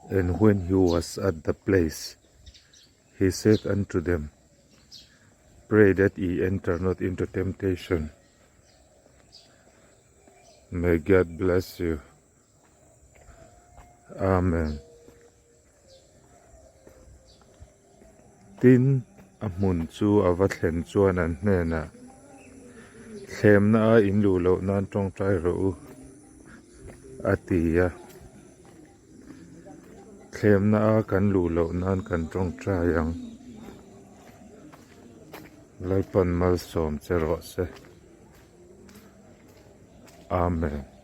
And when he was at the place, he said unto them, Pray that ye enter not into temptation. May God bless you. Amen. Tin, a hmun chu a va thlen chuan an hnenah, Thlemna a in luh loh nan tawngtai rawh u, a ti a. Thlemna a kan luh loh nan kan tawngtai ang. Lalpan malsawm che rawh se. Amen.